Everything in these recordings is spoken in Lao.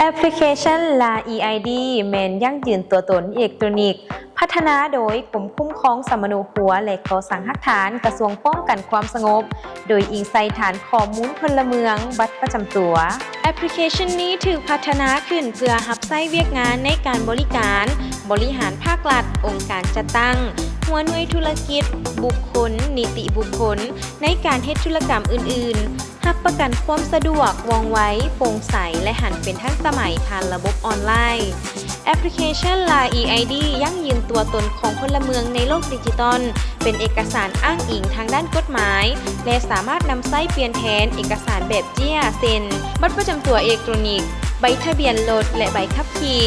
ແອັບພລິເຄຊັນ ລາວ ອີ ໄອ ດີ ແມ່ນຢັ້ງຢືນຕົວຕົນເອເລັກໂຕຣນິກ ພັດທະນາໂດຍກົມຄຸ້ມຄອງສຳມະໂນຄົວ ແລະ ກໍ່ສ້າງຮາກຖານ ກະຊວງປ້ອງກັນຄວາມສະຫງົບ ໂດຍອີງໃສ່ຖານຂໍ້ມູນພົນລະເມືອງ, ບັດປະຈຳຕົວ. ແອັບພລິເຄຊັນນີ້ຖືກພັດທະນາຂຶ້ນເພື່ອຮັບໃຊ້ວຽກງານໃນການບໍລິການ, ບໍລິຫານພາກລັດ, ອົງການຈັດຕັ້ງ, ຫົວໜ່ວຍທຸລະກິດ, ບຸກຄົນ, ນິຕິບຸກຄົນ, ໃນການເຮັດທຸລະກຳອື່ນໆ, ຮັບປະກັນຄວາມສະດວກ, ວ່ອງໄວ, ໂປ່ງໃສ ແລະ ຫັນເປັນທັນສະໄໝຜ່ານລະບົບອອນລາຍ. ແອັບພລິເຄຊັນ ລາວ ອີ ໄອ ດີ ຢັ້ງຢືນຕົວຕົນຂອງພົນລະເມືອງໃນໂລກດິຈິຕອນ, ເປັນເອກະສານອ້າງອີງທາງດ້ານກົດໝາຍ ແລະ ສາມາດນຳໃຊ້ປ່ຽນແທນເອກະສານແບບເຈ້ຍ ເຊັ່ນ ບັດປະຈຳຕົວເອເລັກໂຕຣນິກ, ໃບທະບຽນລົດ ແລະ ໃບຂັບຂີ່,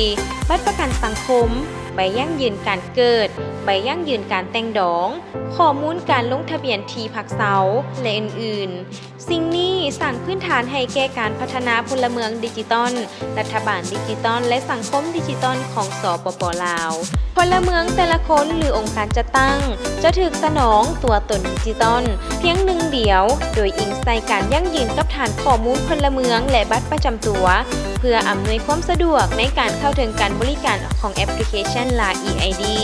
ບັດປະກັນສັງຄົມ, ໃບຢັ້ງຢືນການເກີດ, ໃບຢັ້ງຢືນການແຕ່ງດອງ, ຂໍ້ມູນການລົງທະບຽນທີ່ພັກເຊົາ ແລະ ອື່ນໆ. ສິ່ງນີ້ສ້າງພື້ນຖານໃຫ້ແກ່ການພັດທະນາພົນລະເມືອງດິຈິຕອນ, ລັດຖະບານດິຈິຕອນ ແລະ ສັງຄົມດິຈິຕອນຂອງ ສປປ ລາວ. ພົນລະເມືອງແຕ່ລະຄົນ ຫຼື ອົງການຈັດຕັ້ງ ຈະຖືກສະໜອງຕົວຕົນດິຈິຕອນພຽງໜຶ່ງດຽວ, ໂດຍອີງໃສ່ການຢັ້ງຢືນກັບຖານຂໍ້ມູນພົນລະເມືອງ ແລະ ບັດປະຈຳຕົວ, ເພື່ອອຳນວຍຄວາມສະດວກໃນການເຂົ້າເຖິງການບໍລິການຂອງແອັບພລິເຄຊັນ ລາວ ອີ ໄອ ດີ.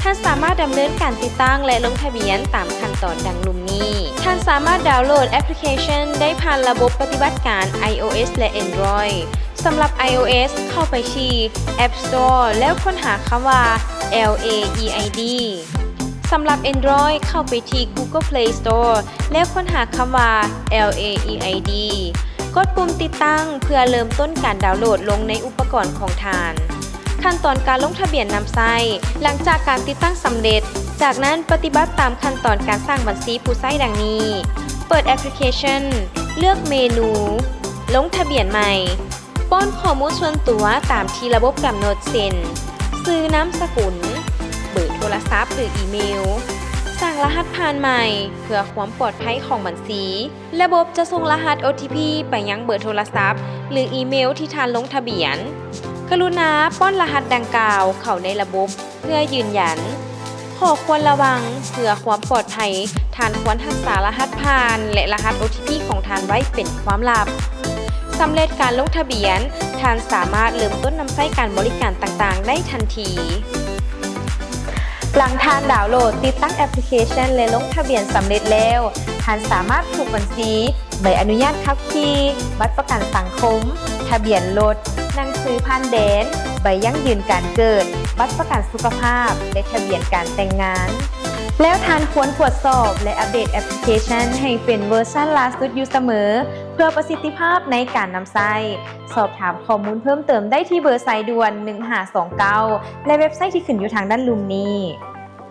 ທ່ານສາມາດດຳເນີນການຕິດຕັ້ງ ແລະ ລົງທະບຽນຕາມຂັ້ນຕອນດັ່ງລຸ່ມນີ້. ທ່ານສາມາດດາວໂຫຼດແອັບພລິເຄຊັນໄດ້ຜ່ານລະບົບປະຕິບັດການ ໄອໂອເອສ ແລະ ແອນດຣອຍ. ສຳລັບ ໄອໂອເອສ ເຂົ້າໄປທີ່ App Store ແລ້ວຄົ້ນຫາຄຳວ່າ ແອລ ເອ ອີ ໄອ ດີ. ສຳລັບ Android ເຂົ້າໄປທີ່ Google Play Store ແລ້ວຄົ້ນຫາຄຳວ່າ ແອລ ເອ ອີ ໄອ ດີ. ກົດປຸ່ມຕິດຕັ້ງເພື່ອເລີ່ມຕົ້ນການດາວໂຫຼດລົງໃນອຸປະກອນຂອງທ່ານ. ຂັ້ນຕອນການລົງທະບຽນນຳໃຊ້. ຫຼັງຈາກການຕິດຕັ້ງສຳເລັດ, ຈາກນັ້ນປະຕິບັດຕາມຂັ້ນຕອນການສ້າງບັນຊີຜູ້ໃຊ້ດັ່ງນີ້: ເປີດແອັບພລິເຄຊັນ, ເລືອກເມນູ ລົງທະບຽນໃໝ່, ປ້ອນຂໍ້ມູນສ່ວນຕົວຕາມທີ່ລະບົບກຳນົດ ເຊັ່ນ ຊື່, ນາມສະກຸນ, ເບີໂທລະສັບ ຫຼື ອີເມວ, ສ້າງລະຫັດຜ່ານໃໝ່ເພື່ອຄວາມປອດໄພຂອງບັນຊີ. ລະບົບຈະສົ່ງລະຫັດ ໂອ ທີ ພີ ໄປຍັງເບີໂທລະສັບ ຫຼື ອີເມວທີ່ທ່ານລົງທະບຽນ. ກະລຸນາປ້ອນລະຫັດດັ່ງກ່າວເຂົ້າໃນລະບົບເພື່ອຢືນຢັນ. ຂໍ້ຄວນລະວັງ, ເພື່ອຄວາມປອດໄພ, ທ່ານຄວນຮັກສາລະຫັດຜ່ານ ແລະ ລະຫັດ ໂອ ທີ ພີ ຂອງທ່ານໄວ້ເປັນຄວາມລັບ. ສຳເລັດການລົງທະບຽນ, ທ່ານສາມາດເລີ່ມຕົ້ນນຳໃຊ້ການບໍລິການຕ່າງໆໄດ້ທັນທີ. ຫຼັງທ່ານດາວໂຫຼດ, ຕິດຕັ້ງແອັບພລິເຄຊັນ ແລະ ລົງທະບຽນສຳເລັດແລ້ວ, ທ່ານສາມາດຜູກບັນຊີ, ໃບອະນຸຍາດຂັບຂີ່, ບັດປະກັນສັງຄົມ, ທະບຽນລົດ, ໜັງສືຜ່ານແດນ, ໃບຢັ້ງຢືນການເກີດ, ບັດປະກັນສຸຂະພາບ ແລະ ທະບຽນການແຕ່ງງານ. ແລ້ວທ່ານຄວນກວດສອບ ແລະ ອັບເດດແອັບພລິເຄຊັນໃຫ້ເປັນເວີຊັນລ່າສຸດຢູ່ສະເໝີ ເພື່ອປະສິດທິພາບໃນການນຳໃຊ້. ສອບຖາມຂໍ້ມູນເພີ່ມເຕີມໄດ້ທີ່ເບີສາຍດ່ວນ ໜຶ່ງຫ້າສອງເກົ້າ ແລະ ເວັບໄຊທີ່ຂຶ້ນຢູ່ທາງດ້ານລຸ່ມນີ້.